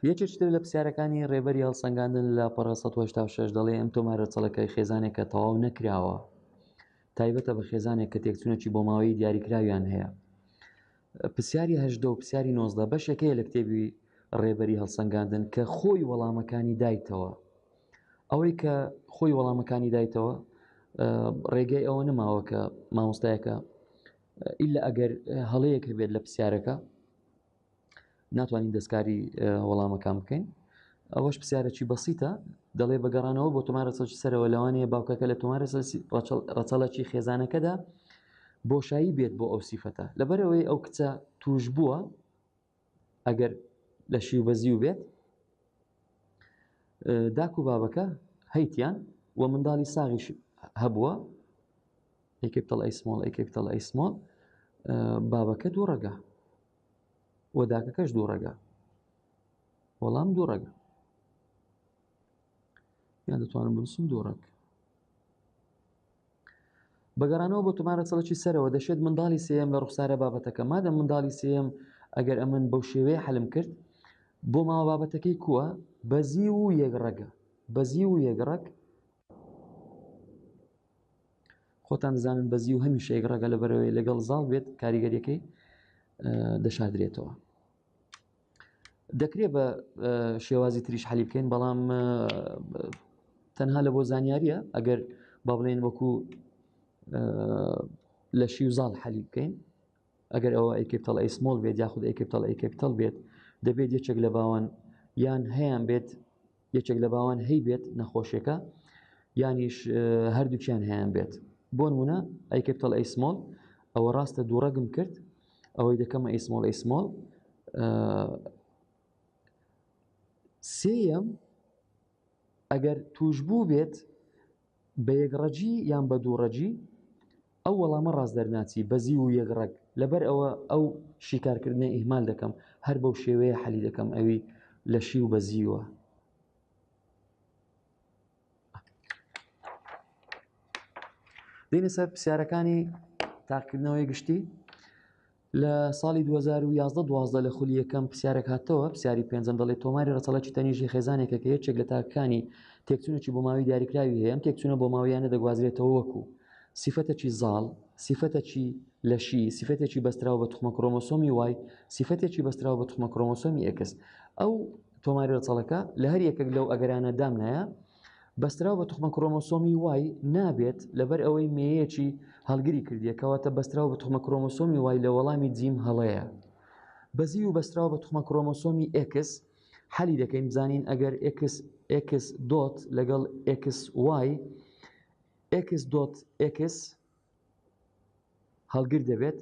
یەکێکی تر لە پرسیارەکانی ڕێبەری هەڵسەنگاندن لە لاپەڕە 186 دەڵێ ئەم تۆمارە چەڵەکەی خێزانێکە تەواو نەکراوە تایبەتە بە خێزانێک کە تێکچوونێکی بۆ ماوەی دیاریکراویان هەیە پرسیاری هەژدە و پرسیاری نۆزدە بەشێک هەیە لە کتێبی ڕێبەری هەڵسەنگاندن کە خۆی وەڵامەکانی دایتەوە ئەوەی کە خۆی وەڵامەکانی دایتەوە ڕێگەی ئەوە نەماوە کە مامۆستایەکە ئیلا ئەگەر هەڵەیەک هەبێت لە پرسیارەکە ناتوانین دەستکاری وەڵامەکان بکەین ئەوەش پرسیارێکی بەسیتە دەڵێ بەگەڕانەوە بۆ تۆمارە سەرچ سەرەوە لەوانەیە باوکەکە لە تۆمارە ڕەچەڵەکی خێزانەکەدا بۆشایی بێت بۆ ئەو سیفەتە لەبەرەوەی ئەو کچە توش بووە ئەگەر لە شی و بەزی و بێت داک و بابەکە هەیتیان و منداڵی ساغیش هەبووە A capital A small A capital A small بابەکە دوو ڕەگە و داکەکەش دوو ڕەگە وەڵام دوو ڕەگە یان دەتوانم بنووسم دوو ڕەگ بەگەڕانەوە بۆ تۆمارە چەڵکی سەرەوە دەشێت منداڵی سێیەم لە ڕوخسارە بابەتەکە مادەم منداڵی سێیەم ئەگەر ئەمن بەو شێوەیە حەلم کرد بۆ ماوە بابەتەکەی کووە بەزی و یەک ڕەگە بەزی و یەک ڕەگ خۆتان دەزانن بەزی و هەمیشە یەک ڕەگە لەبەرەوەی لەگەڵ زاڵ بێت کاریگەریەکەی دەشاردرێتەوە دەکرێت بە شێوازی تریش حەلی بکەین بەڵام تەنها لە بۆ زانیاریە ئەگەر با بڵێن وەکو لە شی و زاڵ حەلی بکەین ئەگەر ئەوە A capital A small بێت یاخود A capital A capital بێت دەبێت یەکێک لە باوان یان هەیان بێت یەکێک لە باوان هەی بێت نەخۆشیەکە یانیش هەردووکیان هەیان بێت بۆ نمونە A capital A small ئەوە ڕاستە دوو ڕەگم کرد ئەوەی دەکەمە A small A small سێیەم ئەگەر توشبوو بێت بە یەک ڕەگی یان بە دوو ڕەگی ئەو وەڵامە ڕاست دەرناچی بەزی و یەک ڕەگ لەبەر ئەوە ئەو شیکارکردنە ئیهمال دەکەم هەر بەو شێوەیە حەلی دەکەم ئەوی لەشی و بەزیوە. دێنە سەر پرسیارەکانی تاقیکردنەوەی گشتی لە ساڵی 2011 دوازدە لە خولی یەکەم پرسیارێک هاتەوە پرسیاری پێنجەم دەڵێت تۆماری ڕەچەڵەکی تەنیژی خێزانێکە کە یەکێک لە تاکەکانی تێکچوونێکی بۆماوی دیاریکراوی هەیە ئەم تێکچوونە بۆماویانە دەگوازرێتەوە وەکو سیفەتێکی زاڵ سیفەتێکی لەشی سیفەتێکی بەستراو بە توخمە کرۆمۆسۆمی Y سیفەتێکی بەستراو بە توخمە کرۆمۆسۆمی X ئەو تۆماری ڕەچەڵەکە لە هەر یەکێک لەو ئەگەرانە دامنایە بەستراو بە توخمە کرۆمۆسۆمی Y نابێت لەبەر ئەوەی مێیەکی هەڵگری کردیە کەواتە بەستراو بە توخمە کرۆمۆسۆمی Y لە وەڵامی جیم هەڵەیە. بەزی و بەستراو بە توخمە کرۆمۆسۆمی X حەلی دەکەین بزانین ئەگەر X X dot لەگەڵ X Y X dot X هەڵگر دەبێت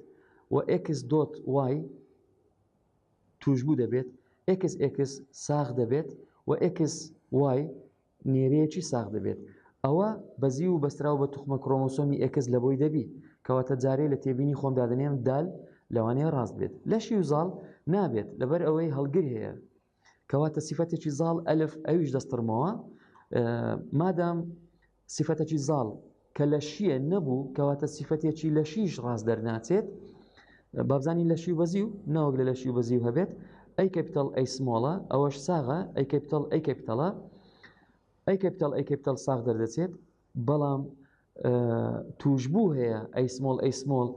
و X dot Y توشبوو دەبێت X X ساغ دەبێت و X Y نێرەیەکی ساغ دەبێت ئەوە بەزی و بەستراو بە توخمە کرۆمۆسۆمی X لە بۆی دەبی کەواتە جارێ لە تێبینی خۆم دادەنێم دال لەوانەیە ڕاست بێت لەشی و زاڵ نابێت لەبەر ئەوەی هەڵگر هەیە کەواتە سیفەتێکی زاڵ ئەلف ئەویش دەستڕمەوە مادام سیفەتێکی زاڵ کە لەشیە نەبوو کەواتە سیفەتێکی لەشیش ڕاست دەرناچێت بابزانین لەشی و بەزی و نەوەک لە لەشی و بەزی و هەبێت A capital A small ە ئەوەش ساغە A capital A capital ە A capital A capital ساغ دەردەچێت بەڵام توشبوو هەیە A small A small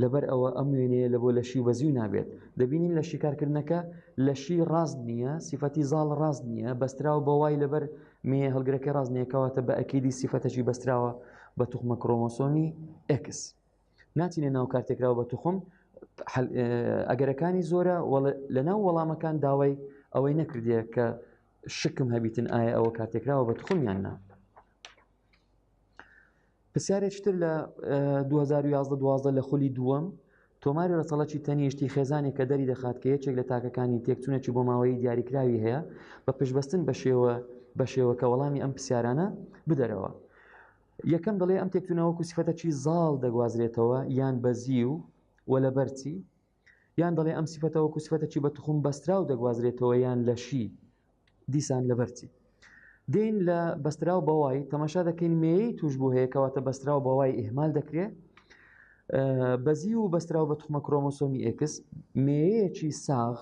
لەبەر ئەوە ئەم وێنەیە لە بۆ لەشی و بەزیو نابێت دەبینین لە شیکارکردنەکە لەشی ڕاست نییە سیفەتی زاڵ ڕاست نییە بەستراوە بە Y لەبەر مێ هەڵگرەکە ڕاست نییە کەواتە بە ئەکیدی سیفەتەکی بەستراوە بە توخمە کرۆمۆسۆمی X ناچینە ناو کارتێکراوە بە توخم ئەگەرەکانی زۆرە لە ناو وەڵامەکان داوای ئەوەی نەکردیە کە شکم هەبیتن ئایا ئەوە کارتێکراوە بە توخم یان نا پرسیارێکی تر لە 2011 12 لە خولی دووەم تۆماری ڕەچەڵەکی تەنیشتی خێزانێک کە دەری دەخات کە یەکێک لە تاکەکانی تێکچوونێکی بۆ ماوەیی دیاریکراوی هەیە بە پشتبەستن بە شێوە بە شێوەکە وەڵامی ئەم پرسیارانە بدەرەوە یەکەم دەڵێ ئەم تێکچوونە وەکو سیفەتەکی زاڵ دەگوازرێتەوە یان بەزی و و لەبەرچی یان دەڵێ ئەم سیفەتە وەکو سیفەتەکی بە توخم بەستراو دەگوازرێتەوە یان لەشی دیسان لەبەرچی دێین لە بەستراو بە Y تەماشا دەکەین مێی توش بوو هەیە کەواتە بەستراو بە Y ئیهمال دەکرێت بەزی و بەستراو بە توخمە کرۆمۆسۆمی X مێیەکی ساغ.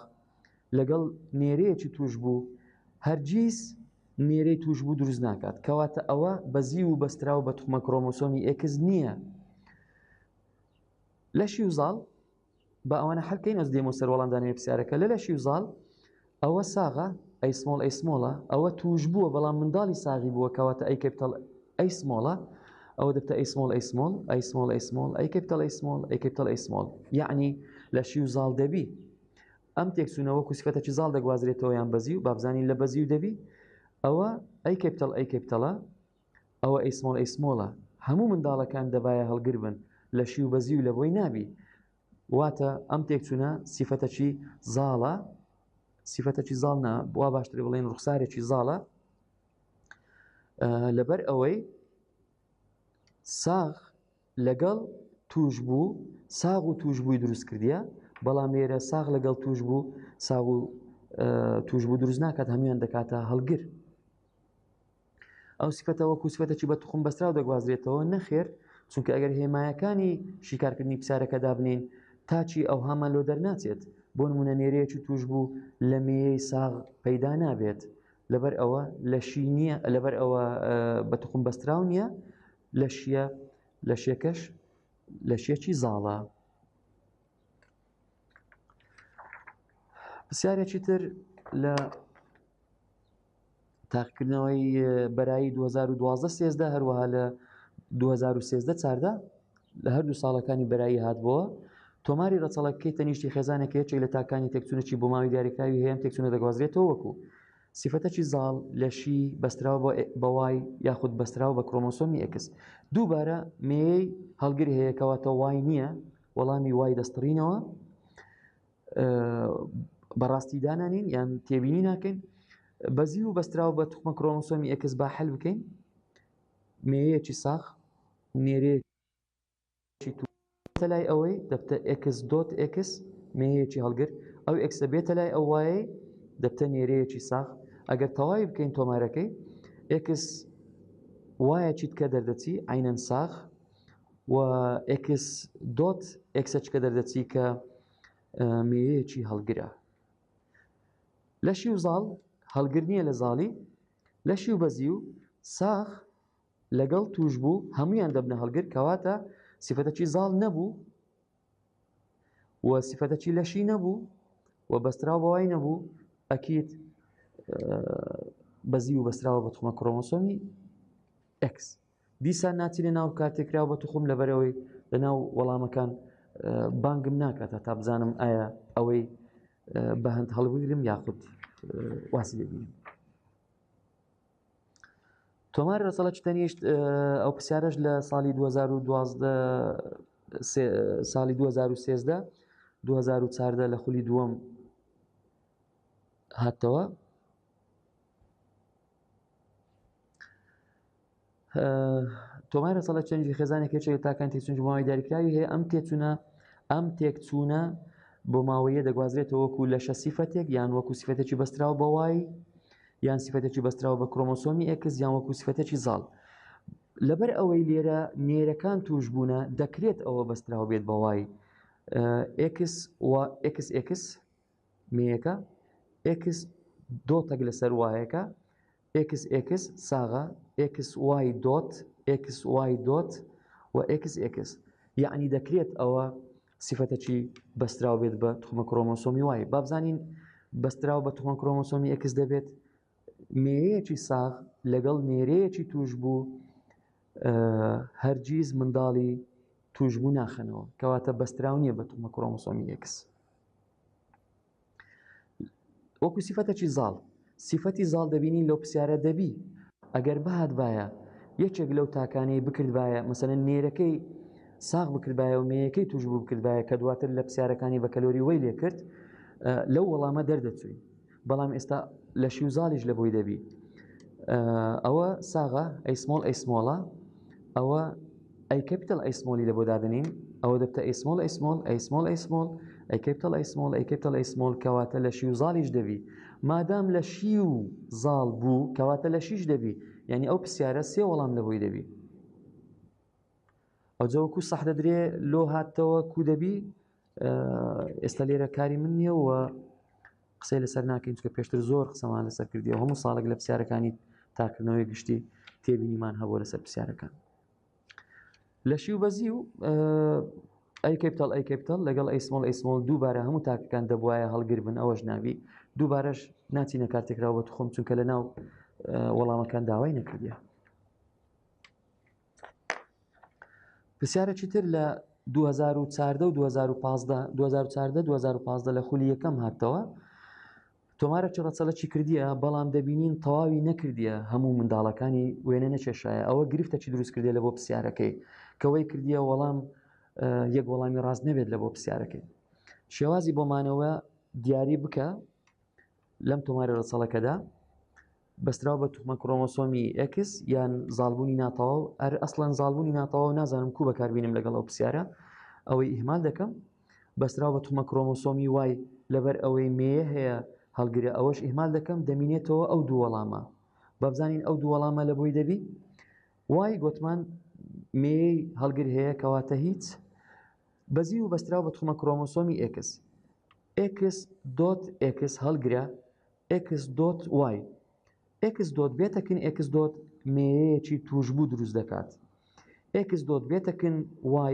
لەگەڵ نێرەیەکی تووشبوو هەرگیز نێرەی تووشبوو دروست ناکات، کەواتە ئەوە بەزیو و بەستراو بە توخمە کرۆمۆسۆمی X نییە. لەشی و زاڵ با ئەوانە حل کەین ئەس دێمەوە سەر وەڵامدانەوەی پرسیارەکە لە لەشی و زاڵ ئەوە ساغە A small A small ە ئەوە توش بووە بەڵام منداڵی ساغی بووە کەواتە A capital A small ە ئەوە دەبتە A small A small A small A small A capital A small A capital A small یعنی لەشی و زاڵ دەبی ئەم تێکچوونە وەکو سفەتەکی زاڵ دەگوازرێتەوە یان بەزی و بابزانین لە بەزی و دەبی ئەوە A capital A capital ە ئەوە A small A small ە هەموو منداڵەکان دەبایە هەڵگر بن لەشی و بەزی و لە بۆی نابی واتە ئەم تێکچوونە سیفەتەکی زاڵە سیفەتەکی زاڵ نا وا باشتر بڵێن ڕوخسارێکی زاڵە لەبەر ئەوەی ساغ لەگەڵ توش بوو ساغ و توش بووی دروست کردیە بەڵام لێرە ساغ لەگەڵ توش بوو ساغ و توش بوو دروست ناکات هەمویان دەکاتە هەڵگر ئەو سفەتە وەکو سفەتێکی بە توخم بەستراو دەگوازرێتەوە؟ نەخێر، چونکە ئەگەر هێمایەکانی شیکارکردنی پرسیارەکە دابنێین تاکی ئەوهامان لۆ دەرناچێت، بۆ نموونە نێرەیەکی تووشبوو لە مێیەی ساغ پەیدا نابێت، لەبەر ئەوە لەشی نییە، لەبەر ئەوە بە توخم بەستراو نییە، لەشیە، لەشیەکەش لەشیەکی زاڵە. پرسیارێکی تر لە تاقیکردنەوەی بەرایی 2012 13 هەروەها لە 2013 چاردە لە هەردوو ساڵەکانی بەرایی هاتبووە تۆماری ڕەچەڵەکەی تەنیشتی خێزانێک یەکێک لە تاکانی تێکچوونێکی بۆ ماوەی دیاریکراوی هەیە تێکچوونە دەگوازرێتەوە وەکو سیفەتەکی زاڵ لەشی بەستراوە بە Y یاخود بەستراوە بە کرۆمۆسۆمی X دووبارە مێی هەڵگر هەیە کەواتە Y نییە وەڵامی Y دەستڕینەوە بەڕاستی دانانین یان تێبینی ناکەین بەزی و بەستراو بە توخمە کرۆمۆسۆمی X با حل بکەین مێیەکی ساغ نێرەیەکی تو لای ئەوەی دەبتە X dot X مێیەکی هەڵگر ئەو X ە بێتە لای ئەو Y ەی دەبتە نێرەیەکی ساغ ئەگەر تەواوی بکەین تۆمارەکەی X Y ەکی تکە دەردەچی عینەن ساغ و X dot X ەچکە دەردەچی کە مێیەکی هەڵگرە. لەشی و زاڵ هەڵگر نییە لە زاڵی لەشی و بەزی و ساخ لەگەڵ توش بوو هەمویان دەبنە هەڵگر کەواتە سیفەتەکی زاڵ نەبوو و سیفەتەکی لەشی نەبوو و بەستراو بەوای نەبوو ئەکیت بەزی و بەستراوە بە تخمە کرۆمۆسۆمی X. دیسان ناچینە ناو کارتێکراو بە توخم لەبەرەوەی لەناو وەڵامەکان بانگم ناکات تا بزانم ئایا ئەوەی بە هەند هەڵبگرم یاخود واسی لێبینم تۆمار ڕەسەڵە تەنیشت ئەو پرسیارش لە ساڵی 2012 ساڵی 2013 2014 لە خولی دووەم هاتەوە تۆمای ڕەچەڵەک چەنجی خێزانێک هێچێک لە تاکان تێکچوون بۆ ماوەی دیاریکراوی هەیە ئەم تێچوونە ئەم تێکچوونە بۆ ماوەیە دەگوازرێتەوە وەکو لەشە سیفەتێک یان وەکو سیفەتێکی بەستراوە بە Y یان سیفەتێکی بەستراوە بە کرۆمۆسۆمی X یان وەکو سیفەتێکی زاڵ لەبەر ئەوەی لێرە نێرەکان توش بوونە دەکرێت ئەوە بەستراوە بێت بە Y X و X X مێیەکە X dot ێک لەسەر Y ەکە X X ساغە X Y dot X Y dot و X X یعنی دەکرێت ئەوە سیفەتەکی بەستراو بێت بە تخمە کرۆمۆسۆمی Y بابزانین بەستراو بە تخمە کرۆمۆسۆمی X دەبێت مێیەکی ساغ لەگەڵ نێرەیەکی توش بوو هەرگیز منداڵی توشبوو ناخەنەوە کەواتە بەستراو نییە بە تخمە کرۆمۆسۆمی X وەکو سیفەتەکی زاڵ سیفەتی زاڵ دەبینین لەو پرسیارە دەبی ئەگەر بهاتبایە یەکێک لەو تاکانەی بکردبایە مەسەلەن نێرەکەی ساغ بکردبایە و مێیەکەی توش بوو بکردبایە کە دواتر لە پرسیارەکانی بەکەلۆری وەی لێ کرد لەو وەڵامە دەردەچووین بەڵام ئێستا لە شیوزاڵیش لە بۆی دەبی ئەوە ساغە A small A small ە ئەوە A capital A small ی لە بۆ دادنین ئەوە دەبتە A small A small A small A small A capital A small A capital A small کەواتە لە شی و زاڵیش دەبی مادام لە شی و زاڵ بوو کەواتە لە شیش دەبی یعنی ئەو پرسیارە سێ وەڵام لە بۆی دەبی ئەو جەوەکو سەح دەدرێ لۆ هاتەوە کو دەبی ئێستا لێرە کاری من نییە و قسەی لەسەر ناکەین چکە پێشتر زۆر قسەمان لەسەر کردی و هەموو ساڵێک لە پرسیارەکانی تاکردنەوەی گشتی تێبینیمان هەبوو لەسەر پرسیارەکان لەشی و بەزی و A capital A capital لەگەڵ a small a small دووبارە هەموو تاکەکان دەبواە هەڵگر بن ئەوەش نابی دووبارەش ناچینە کارتێکراوە بە تخم چونکە لە ناو وەڵامەکان داوای نەکردە پرسیارێکی تر لە 2014 و 2015 2014 2015 لە خولی یەکەم هاتەوە تۆمارەکی ڕەچەڵەکی کردیە بەڵام دەبینین تەواوی نەکردیە هەموو منداڵەکانی وێنە نەکێشایە ئەوە گرفتەکی دروست کردیە لە بۆ پرسیارەکەی کەوەی کردیە وەڵام یەک وەڵامی ڕاست نەبێت لە بۆ پرسیارەکەی شێوازی بۆمانەوە دیاری بکە لەم تۆماری ڕەچەڵەکەدا بەستراو بە توخمە کرۆمۆسۆمی X یان زاڵبوونی ناتەواو ئەر ئەسڵەن زاڵبوونی ناتەواو نازانم کو بەکاربینم لەگەڵ ئەو پرسیارە ئەوەی ئیهمال دەکەم بەستراو بە توخمە کرۆمۆسۆمی Y لەبەر ئەوەی مێیە هەیە هەڵگرە ئەوەش ئیهمال دەکەم دەمینێتەوە ئەو دوو وەڵامە بابزانین ئەو دوو وەڵامە لە بۆی دەبی Y گوتمان مێی هەڵگر هەیە کەواتە هیچ بەزی و بەستراو بە توخمە کرۆمۆسۆمی X X dot X هەڵگرە X dot Y X dot بێتە کن X dot مێیەکی توشبوو دروست دەکات. X dot بێتە کن Y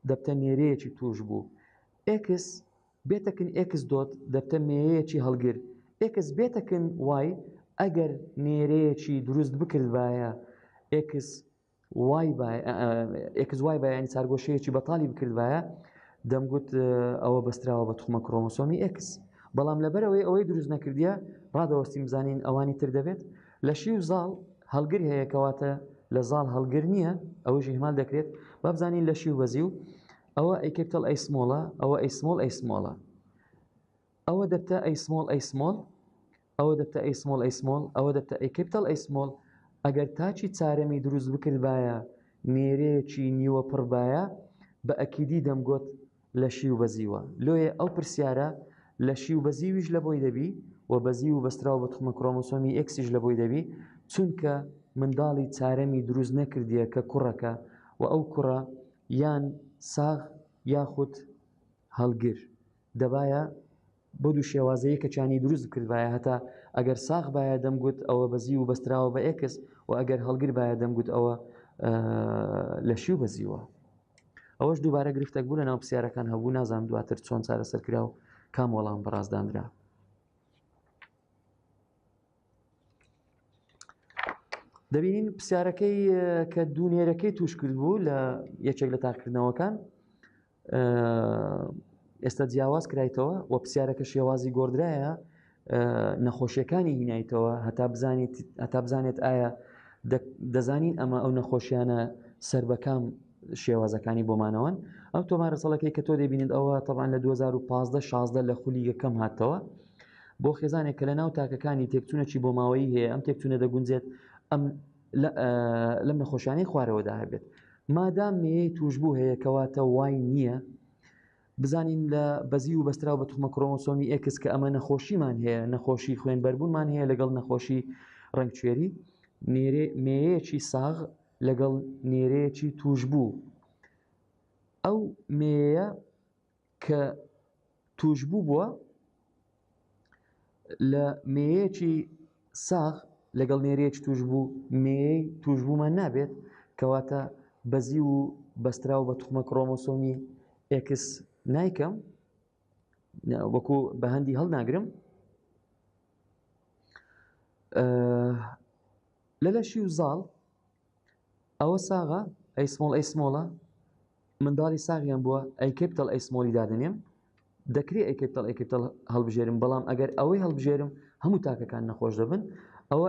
دەبتە نێرەیەکی توشبوو. X بێتە کن X dot دەبتە مێیەکی هەڵگر. X بێتە کن Y ئەگەر نێرەیەکی دروست بکردبایە X Y X Y بە ینی چارگۆشەیەکی بەتاڵی بکردبایە دەمگوت ئەوە بەستراوە بە توخمە کرۆمۆسۆمی X بەڵام لەبەرەوەی ئەوەی دروست نەکردیە ڕادەوەستیم بزانین ئەوانی تر دەبێت لە شی و زاڵ هەڵگر هەیە کەواتە لە زاڵ هەڵگر نییە ئەوەش ئیهمال دەکرێت با بزانین لە شی و بەزی و ئەوە A capital A small ە ئەوە a small a small ە ئەوە دەبتە a small a small ئەوە دەبتە a small a small ئەوە دەبتە A capital A small ئەگەر تاکی چارەمی دروست بکردبایە نێرەیەکی نیوە پڕبایە بە ئەکیدی دەمگۆت لە شی و بەزیوە لۆیە ئەو پرسیارە لە شی و بەزیویش لە بۆی دەبی و بەزی و بەستراو بە توخمە کرۆمۆسۆمی X یش لە بۆی دەبی چونکە منداڵی چارەمی دروست نەکردیە کە کوڕەکە و ئەو کوڕە یان ساغ یاخود هەڵگر دەبایە بۆ دوو شێوازە یەکەکیانی دروست بکردبایە هەتا ئەگەر ساغ بایە دەمگوت ئەوە بەزی و بەستراوە بە X و ئەگەر هەڵگر بایە دەمگوت ئەوە لەشی و بەزیوە ئەوەش دووبارە گرفتێک بوو لە ناو پرسیارەکان هەبوو نازانم دواتر چۆن چارەسەر کرا و کام وەڵام بەڕاستدانرا دەبینین پرسیارەکەی کە دوو نێرەکەی توش کرد بوو لە یەکێک لە تاقکردنەوەکان ئێستا جیاواز کرایتەوە و پرسیارەکە شێوازی گۆڕدرایە نەخۆشیەکانی هینایتەوە هەتا بزانیت هەتا بزانێت ئایا دەزانین ئەمە ئەو نەخۆشیانە سەر بەکام شێوازەکانی بۆمانەوەن ئەو تۆمارە سەڵەکەی کە تۆ دەبینیت ئەوە تەبان لە 2015 16 لە خولی یەکەم هاتەوە بۆ خێزانێک کە لە ناو تاکەکانی تێکچوونەکی بۆماوەیی هەیە ئەم تێکچوونە دەگونجێت ئەم لەم نەخۆشیانەی خوارەوەدا هەبێت مادام مێی توشبوو هەیە کەواتە Y نییە بزانین لە بەزی و بەستراو بە توخمە کرۆمۆسۆمی X کە ئەمە نەخۆشیمان هەیە نەخۆشی خوێنبەربوونمان هەیە لەگەڵ نەخۆشی ڕەنگکوێری مێیەکی ساغ لەگەڵ نێرەیەکی توشبوو ئەو مێیە کە توشبوو بووە لە مێیەکی ساغ لەگەڵ نێرەیەکی توشبوو مێی توشبوومان نابێت کەواتە بەزی و بەستراو بە توخمە کرۆمۆسۆمی X نایکەم وەکو بە هەندی هەڵناگرم لە لەشی و زاڵ ئەوە ساغە a small a small ە منداڵی ساغیان بووە A capital A small ی دادەنێم دەکرێ A capital A capital هەڵبژێرم بەڵام ئەگەر ئەوەی هەڵبژێرم هەموو تاکەکان نەخۆش دەبن ئەوە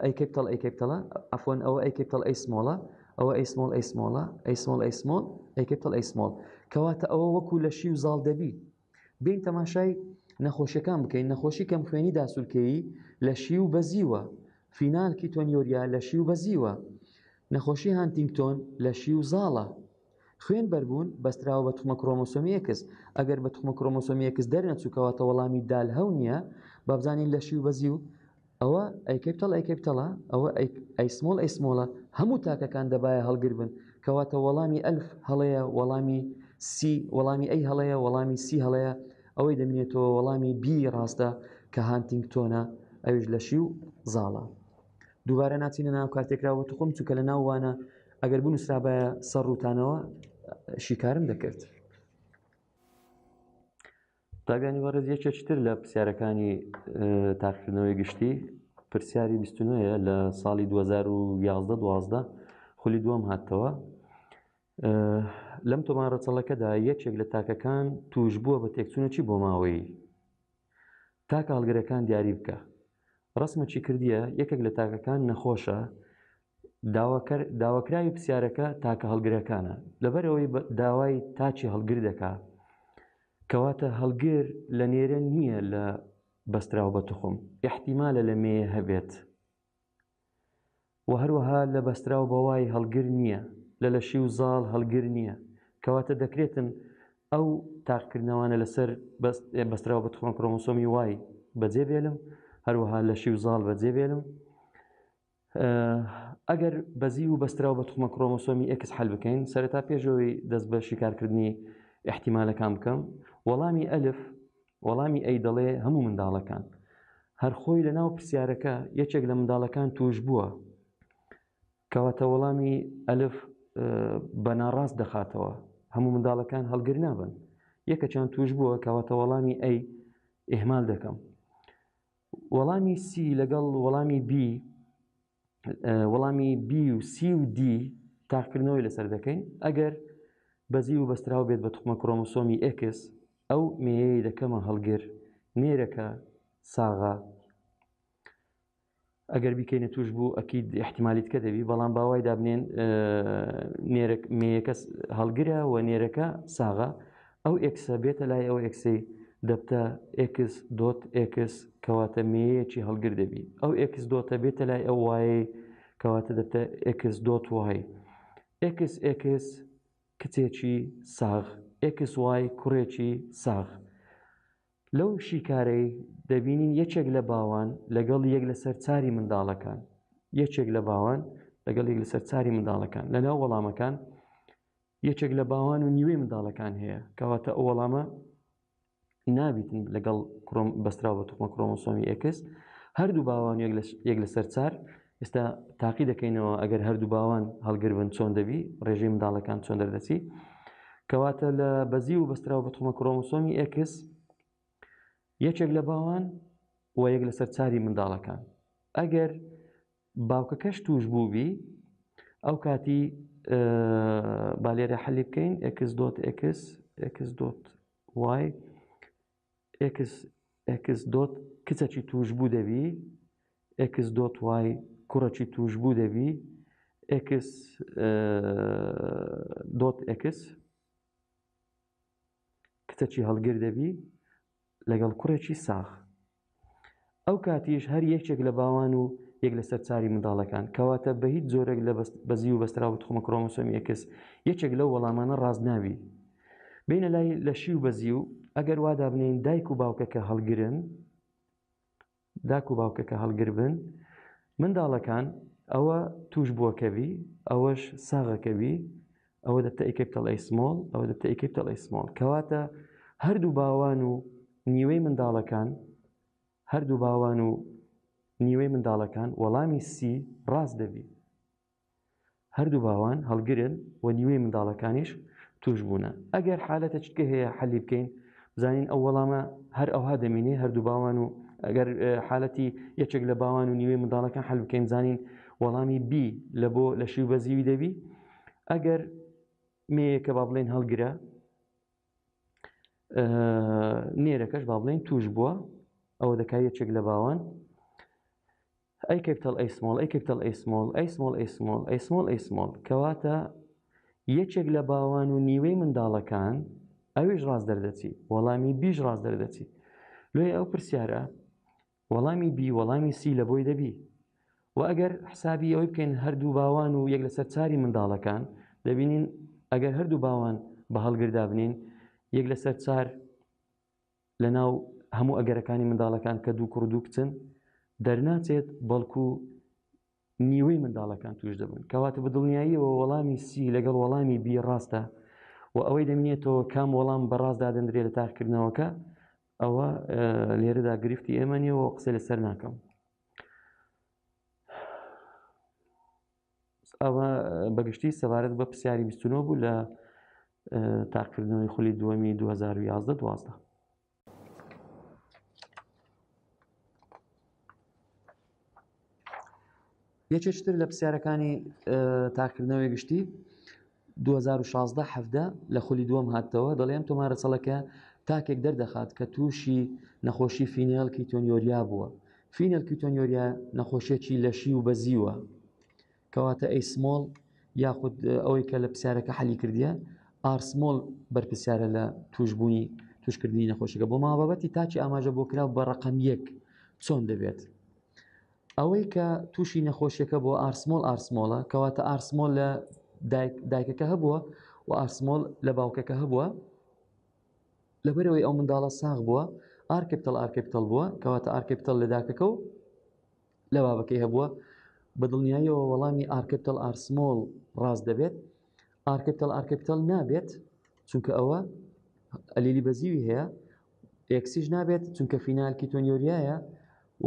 A capital A capital ە عەفوەن ئەوە A capital A small ە ئەوە a small a small ە a small a small A capital A small کەواتە ئەوە وەکو لە شی و زاڵ دەبی بین تەماشای نەخۆشیەکان بکەین نەخۆشی کەمخوێنی داسولکەیی لە شی و بەزیوە phenylketonuria لە شی و بەزیوە نەخۆشی هانتینگتۆن لە شی و زاڵە خوێن بەربوون بەستراوە بە توخمە کرۆمۆسۆمی X. ئەگەر بە توخمە کرۆمۆسۆمی X دەرنەچوو کەواتە وەڵامی دال هەو نییە. با بزانین لەشی و بەزی و ئەوە A capital A capital ە ئەوە a small a small ە هەموو تاکەکان دەبایە هەڵگر بن کەواتە وەڵامی ئەلف هەڵەیە وەڵامی سی وەڵامی A هەڵەیە وەڵامی سی هەڵەیە. ئەوەی دەمینێتەوە وەڵامی بی ڕاستە کە هانتینگتۆنە ئەویش لەشی و زاڵە. دووبارە ناچینە ناو کارتێکراو بە توخم چونکە لە ناو وانە ئەگەر بنووسرابایە سەر ڕووتانەوە شیکارم دەکرد. قوتابیانی بەڕێز یەکێکی تر لە پرسیارەکانی تاقیکردنەوەی گشتی پرسیاری 29 لە ساڵی 2011 12 خولی دووەم هاتەوە لەم تۆمار ڕەچەڵەکەدا یەکێک لە تاکەکان توش بووە بە تێکچوونەکی بۆ ماوەیی تاکە هەڵگرەکان دیاری بکە ڕسمەکی کردیە یەکێک لە تاکەکان نەخۆشە داواکراوی پرسیارەکە تاکە هەڵگرەکانە لەبەرەوەی داوای تاکی هەڵگر دەکا کەواتە هەڵگر لە نێرە نییە لە بەستراو بە توخم احتیمالە لە مێ هەبێت و هەروەها لە بەستراو بە وای هەڵگر نییە لە لەشی و زاڵ هەڵگر نییە کەواتە دەکرێتن ئەو تاقکردنەوانە لەسەر بەستراو بە توخمە کرۆمۆسۆمی وای بەجێ بێلم هەروەها لەشی و زاڵ بەجێ بێلم ئەگەر بەزی و بەستراو بە توخمە کرۆمۆسۆمی ئێکس حل بکەین سەرەتا پێشەوەی دەست بە شیکارکردنی احتیمالەکان بکەم وەڵامی ئەلف وەڵامی ئەی دەڵێ هەموو منداڵەکان هەر خۆی لە ناو پرسیارەکە یەکێک لە منداڵەکان توش بووە کەواتە وەڵامی ئەلف بە ناڕاست دەخاتەوە هەموو منداڵەکان هەڵگر نابن یەکەچیان توش بووە کەواتە وەڵامی ئەی ئهمال دەکەم وەڵامی سی لەگەڵ وەڵامی بی وەڵامی بی و سی و دی تاقکردنەوەی لەسەر دەکەین ئەگەر بەزی و بەستراو بێت بە توخمە کرۆمۆسۆمی ئێکس ئەو مێیەی دەکەمە هەڵگر نێرەکە ساغا ئەگەر بیکەینە توش بوو ئەکید احتیمالی تکە دەبی بەڵام باوای دابنێن نێرەک مێیەکە هەڵگرە و نێرەکە ساغا ئەو ئێکسە بێتە لای ئەو ئێکسەی دەبتە ئێکس دۆت ئێکس کەواتە مێیەکی هەڵگر دەبی ئەو ئێکس دۆتە بێتە لای ئەو وایەی کەواتە دەبتە ئێکس دۆت وای ئێکس ئێکس کچێکی ساغ ئێکس وای کوڕێکی ساغ لەو شیکارەی دەبینین یەکێک لە باوان لەگەڵ یەک لەسەر چاری منداڵەکان یەکێک لە باوان لەگەڵ یەک لەسەر چاری منداڵەکان لەناو وەڵامەکان یەکێک لە باوان و نیوەی منداڵەکان هەیە کەواتە ئەو وەڵامە نابیتن لەگەڵ کرۆم بەستراوە بە توخمە کرۆمۆسۆمی ئێکس هەردوو باوان یەک لەسەر چار ئێستا تاقی دەکەینەوە ئەگەر هەردوو باوان هەڵگر بن چۆن دەبی ڕێژەی منداڵەکان چۆن دەردەچی کەواتە لە بەزی و بەستراوە بە توخمە کرۆمۆسۆمی ئێکس یەکێک لە باوان و یەک لەسەر چاری منداڵەکان ئەگەر باوکەکەش توش بووبی ئەو کاتی با لێرە حەلی بکەین x دۆت x x دۆت y x x دۆت کچەکی توش بوو دەبی x دۆت y کوڕەکی توش بوو دەبی x دۆت x کچەکی هەڵگر دەبی لەگەڵ کوڕێکی ساغ ئەو کاتیش هەر یەکێک لە باوان و یەک لەسەر چاری منداڵەکان کەواتە بە هیچ جۆرێک لە بەزی و بەستراو تخمە کرۆمۆسۆمی ئێکس یەکێک لەو وەڵامانە ڕاست نابی بینە لای لەشی و بەزی و ئەگەر وا دابنین دایک و باوکەکە هەڵگرن داک و باوکەکە هەڵگر بن منداڵەکان ئەوە توش بووەکەبی ئەوەش ساغەکەبی ئەوە دەبتە ئەی کەپیتەڵ ئەی سمۆڵ ئەوە دەبتە ئەی کەپیتەڵ ئەی سمۆڵ کەواتە هەردوو باوان و نیوەی منداڵەکان هەردوو باوان و نیوەی منداڵەکان وەڵامی سی ڕاست دەبی هەردوو باوان هەڵگرن و نیوەی منداڵەکانیش توش بوونە ئەگەر حالەتە چکە هەیە حەلی بکەین بزانین ئەو وەڵامە هەر ئەوها دەمینێ هەردوو باوان و ئەگەر حالەتی یەکێک لە باوان و نیوەی منداڵەکان حل بکەین زانین وەڵامی بی لە بۆ لە شی و بەزیوی دەبی ئەگەر مێیەکە با بڵێن هەڵگرە نێرەکەش با بڵێن توش بووە ئەوە دەکات یەکێک لە باوان ئەی کەپیتەڵ ئەی سمۆڵ ئەی کەپیتەڵ ئەی سمۆڵ ئەی سمۆڵ ئەی سمۆڵ ئەی سمۆڵ ئەی سمۆڵ کەواتە یەکێک لە باوان و نیوەی منداڵەکان ئەویش ڕاست دەردەچی وەڵامی بیش ڕاست دەردەچی لۆیە ئەو پرسیارە وەڵامی بی وەڵامی سی لە بۆی دەبی و ئەگەر حسابی ئەوەی بکەین هەردوو باوان و یەک لەسەر چاری منداڵەکان دەبینین ئەگەر هەردوو باوان بە هەڵگردا بنین یەک لەسەر چار لە ناو هەموو ئەگەرەکانی منداڵەکان کە دوو کوڕ دوو کچن دەرناچێت بەڵکو نیوەی منداڵەکان توش دەبن کەواتە بە دڵنیاییەوە وەڵامی سی لەگەڵ وەڵامی بی ڕاستە و ئەوەی دەمینێتەوە کام وەڵام بە ڕاست دادەندرێت لە تاقیکردنەوەکە. ئەوە لێرەدا گرفتی ئێمە نییە و قسە لەسەر ناکەم. ئەوە بەگشتی سەبارەت بە پرسیاری 29 بوو لە تاقکردنەوەی خولی دووەمی 2011 12. یەکێکی تر لە پرسیارەکانی تاقکردنەوەی گشتی 2016 حەفدە لە خولی دووەم هاتەوە دەڵێم تۆمارە چەڵەکە تاکێک دەردەخات کە تووشی نەخۆشی فینێل کیتۆنیۆریا بووە. فینێل کیتۆنیۆریا نەخۆشیەکی لەشی و بەزیوە، کەواتە A small یاخود ئەوەی کە لە پرسیارەکە حەلی کردیە R small بەرپرسیارە لە توشبوونی توشکردنی نەخۆشەکە. بۆ ماوە بابەتی تاکی ئاماژە بۆ کراو بە ڕقم یەک چۆن دەبێت؟ ئەوەی کە تووشی نەخۆشیەکە بۆ R small R small ە، کەواتە R small لە دایکەکە هەبووە و R small لە باوکەکە هەبووە. لەبەرەوەی ئەو منداڵە ساغ بووە R capital R capital بووە، کەواتە R capital لە داکەکە و لە بابەکەی هەبووە. بە دڵنیاییەوە وەڵامی R capital R small ڕاست دەبێت. R capital R capital نابێت چونکە ئەوە ئەلیلی بەزیوی هەیە. X یش نابێت چونکە فینایل کیتۆنیۆریایە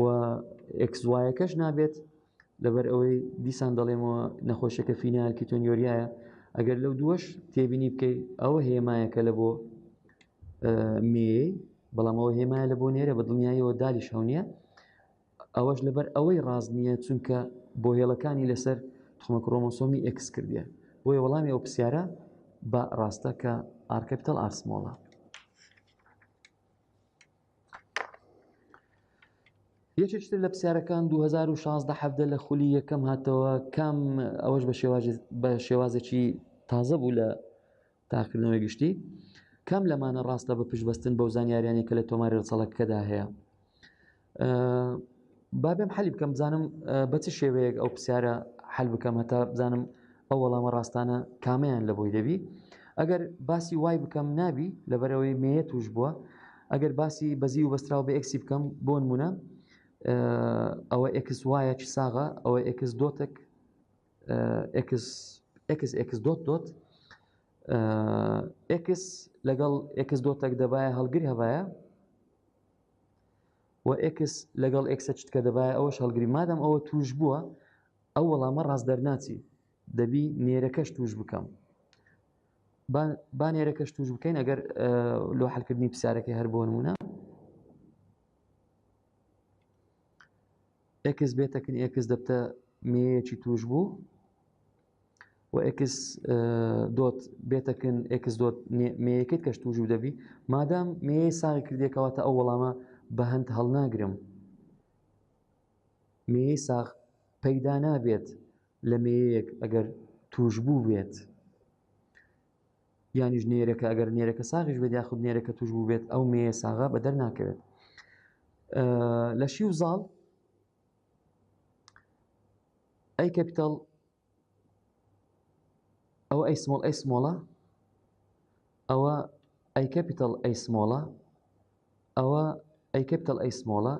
و X Y ەکەش نابێت لەبەر ئەوەی دیسان دەڵێمەوە نەخۆشیەکە فینایل کیتۆنیۆریایە. ئەگەر لەو دووەش تێبینی بکەیت ئەوە هێمایەکە لە بۆ مێ، بەڵام ئەوە هێمایە لە بۆ نێرە، بە دڵنیاییەوە دالیش هەو نییە. ئەوەش لەبەر ئەوەی ڕاست نییە چونکە بۆ هێڵەکانی لەسەر تخمە کرۆمۆسۆمی X کردیە. بۆیە وەڵامی ئەو پرسیارە بە ڕاستە کە R capital R small ە. یەکێکتر لە پرسیارەکان 2016 حەڤدە لە خولی یەکەم هاتەوە، کام ئەوەش بە شێوازێکی تازە بوو لە تاقیکردنەوەی گشتی. کام لەمانە ڕاستە بە پشتبەستن بەو زانیاریانەی کە لە تۆماری ڕچەڵەکەدا هەیە؟ با بێم حەلی بکەم بزانم بە چ شێوەیەک ئەو پرسیارە حەل بکەم هەتا بزانم ئەو وەڵامە ڕاستانە کامیان لە بۆی دەبی. ئەگەر باسی Y بکەم نابی لەبەرەوەی مێیە توش بووە. ئەگەر باسی بەزی و بەستراو بە X ی بکەم بۆ نمونە ئەوە X Y ە چ ساغە، ئەوە X dot ێک X X X dot dot X لەگەڵ X dot ێک دەبایە هەڵگر هەبایە و X لەگەڵ X ە چتکە دەبایە ئەوەش هەڵگری. مادەم ئەوە توش بووە ئەو وەڵامە ڕاست دەرناچی، دەبی نێرەکەش توش بکەم. با نێرەکەش توش بکەین ئەگەر لۆ حلکردنی پرسیارەکەی هەر بۆ نمونە X بێتەکن X دەبتە مێیەکی توش بوو و X dot بێتەکن X dot مێیەکەیت کەش توش بوو دەبی. مادام مێی ساغی کردێکەوەتە ئەو وەڵامە بە هەند هەڵناگرم. مێی ساغ پەیدا نابێت لە مێیەک ئەگەر توش بوو بێت، یانیش نێرەکە ئەگەر نێرەکە ساغیش بێت یاخود نێرەکە توش بوو بێت ئەو مێیە ساغا بە دەر ناکەوێت. لە شی و زاڵ A capital ئەوە A small A small ە، ئەوە A capital A small ە، ئەوە A capital A small ە،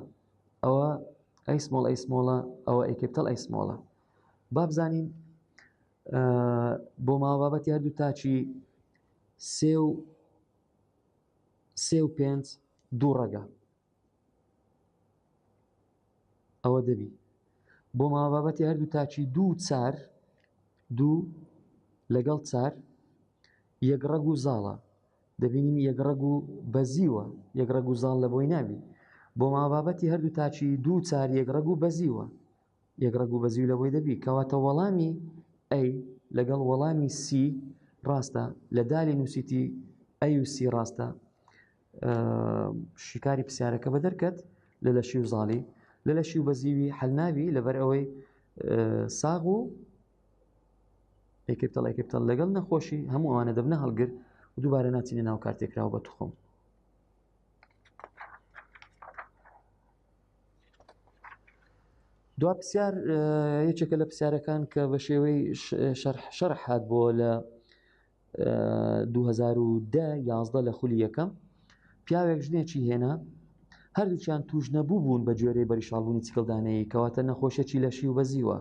ئەوە A small A small ە، ئەوە A capital A small ە. با بزانین بۆ ماوە بابەتی هەردوو تاکی سێ و سێ و پێنج دوو ڕەگە ئەوە دەبی. بۆ ماوە بابەتی هەردوو تاکی دوو چار دوو لەگەڵ چار یەک ڕەگ و زاڵە، دەبینین یەک ڕەگ و بەزیوە، یەک ڕەگ و زاڵ لە بۆی نابی. بۆ ماوە بابەتی هەردوو تاکی دوو چار یەک ڕەگ و بەزیوە، یەک ڕەگ و بەزیو لە بۆی دەبی. کەواتە وەڵامی A لەگەڵ وەڵامی C ڕاستە. لە دالی نووسیتی A و C ڕاستە. شیکاری پرسیارەکە بە دەرکەت لە لەشی و زاڵی. لە لەشی و بەزیوی حەل نابی لەبەر ئەوەی ساغ و A capital A capital لەگەڵ نەخۆشی هەموو ئەوانە دەبنە هەڵگر و دووبارە ناچینە ناو کارتێکراوە بە توخم. دوا پرسیار یەکێکە لە پرسیارەکان کە بە شێوەی شەرح هات بۆ لە 2010 11 لە خولی یەکەم. پیاوێک ژنێکی هێنا، هەردووکیان توش نەبوو بوون بە گوێرەی بەریشاڵبوونی چکڵدانەیە، کەواتە نەخۆشیەکی لەشی و بەزیوە،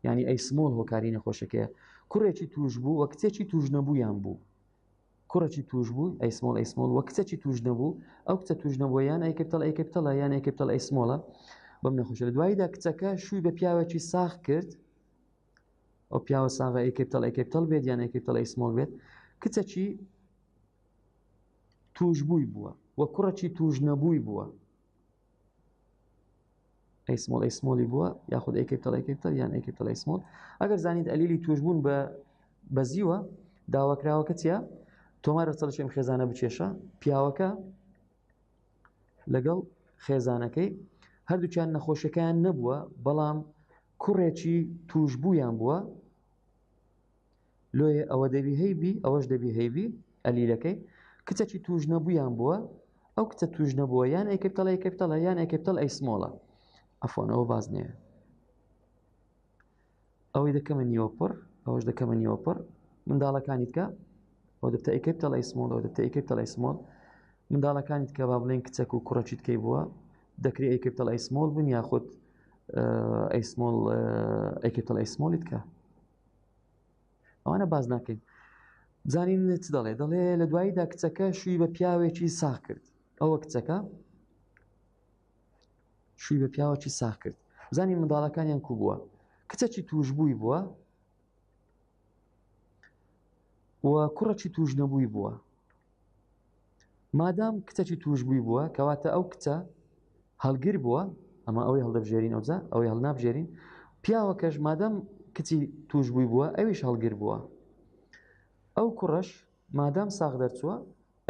یعنی A small هۆکاری نەخۆشەکەیە. کوڕێکی توش بوو و کچێکی توش نەبوویان بوو. کوڕێکی توش بوو A small A small وە کچەکی توش نەبوو ئەو کچە توش نەبووە یان A capital A capital ە یان A capital A small ە بەم نەخۆشە لە دواییدا کچەکە شووی بە پیاوێکی ساغ کرد ئەو پیاوە ساغە A capital A capital بێت یان A capital A small بێت کچەکی توشبووی بووە و کوڕەکی توش نەبووی بووە A small A small ی بووە یاخود A capital A capital یان A capital A small ئەگەر زانیت ئەلیلی توشبوون بە بەزیوە داواکراوەکە چییە تۆمار ڕەچەڵەکی ئەم خێزانە بکێشە پیاوەکە لەگەڵ خێزانەکەی هەردووکیان نەخۆشیەکەیان نەبووە بەڵام کوڕێکی توشبوویان بووە لۆیە ئەوە دەبی هەیبی ئەوەش دەبی هەیبی ئەلیلەکەی کچەکی توش نەبوویان بووە ئەو کچە توش نەبووە یان A capital A capital ە یان A capital A small ە عەفوەن ئەوە باز نییە ئەوەی دەکەمە نیوە پڕ ئەوەش دەکەمە نیوە پڕ منداڵەکانی تکە ئەو دەبتە A capital A small ئەو دەبتە A capital A small منداڵەکانی تکە با بڵێن کچەک و کوڕەکی تکەی بووە دەکرێت A capital A small بن یاخود A small A capital A small ی تکە ئەوانە باز ناکەین بزانین چ دەڵێ دەڵێ لە دواییدا کچەکە شووی بە پیاوێکی ساغ کرد ئەوە کچەکە شووی بە پیاوەکی ساغ کرد بزانین منداڵەکانیان کو بووە کچەکی توشببووی بووە و کوڕەکی توش نەبووی بووە مادام کچەکی توشببووی بووە کەواتە ئەو کچە هەڵگر بووە ئەمە ئەوەی هەڵدەبژێرین ئەوجا ئەوەی هەڵنابژێرین پیاوەکەش مادام کچی توشببووی بووە ئەویش هەڵگر بووە ئەو کوڕەش مادام ساغ دەرچووە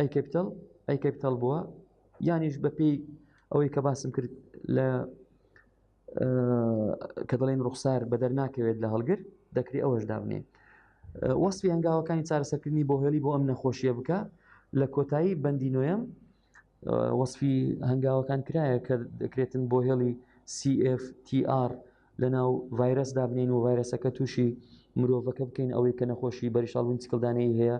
A capital A capital بووە یانیش بەپێی ئەوەی کە باسم کرد لە کە دەڵێن ڕوخسار بەدەر ناکەوێت لە هەڵگر دەکری ئەوەش دابنێ وەسفی هەنگاوەکانی چارەسەرکردنی بۆ هێڵی بۆ ئەم نەخۆشیە بکە لە کۆتایی بەندی نوێم وەسفی هەنگاوەکان کرایە کە دەکرێتن بۆ هێڵی CFTR لە ناو ڤایرەس دابنین و ڤایرەسەکە تووشی مرۆڤەکە بکەین ئەوەی کە نەخۆشی بەریشاڵبوون سکڵدانەی هەیە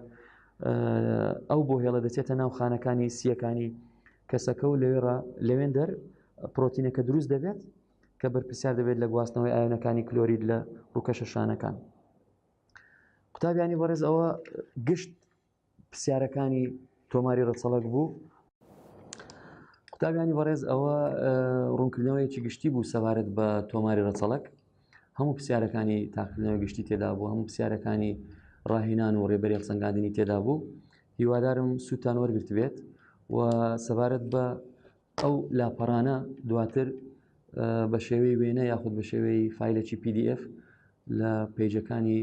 ئەو بۆ هێڵە دەچێتە ناو خانەکانی سیەکانی کەسەکە و لەوێڕا لەوێن دەر پرۆتینەکە دروست دەبێت کە بەرپرسیار دەبێت لە گواستنەوەی ئایۆنەکانی کلۆرید لە ڕووکەشە شانەکان. قوتابیانی بەڕێز ئەوە گشت پرسیارەکانی تۆماری ڕەچەڵەک بوو. قوتابیانی بەڕێز ئەوە ڕوونکردنەوەیەکی گشتی بوو سەبارەت بە تۆماری ڕەچەڵەک هەموو پرسیارەکانی تاقیکردنەوەی گشتی تێدا بوو هەموو پرسیارەکانی ڕاهێنان و ڕێبەری هەڵسەنگاندنی تێدا بوو هیوادارم سوودتان وەرگرت بێت و سەبارەت بە ئەو لاپەڕانە دواتر بە شێوەی وێنە یاخود بە شێوەی فایلێکی PDF لە پەیجەکانی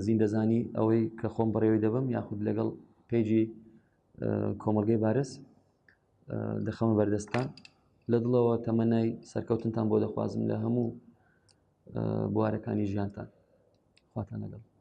زیندەزانی ئەوەی کە خۆم بەڕێوەی دەبم یاخود لەگەڵ پەیجی کۆمەڵگەی بارس دەخەمە بەردەستان لە دڵەوە تەمەنای سەرکەوتنتان بۆ دەخوازم لە هەموو بوارەکانی ژیانتان خواتان لەگەڵ.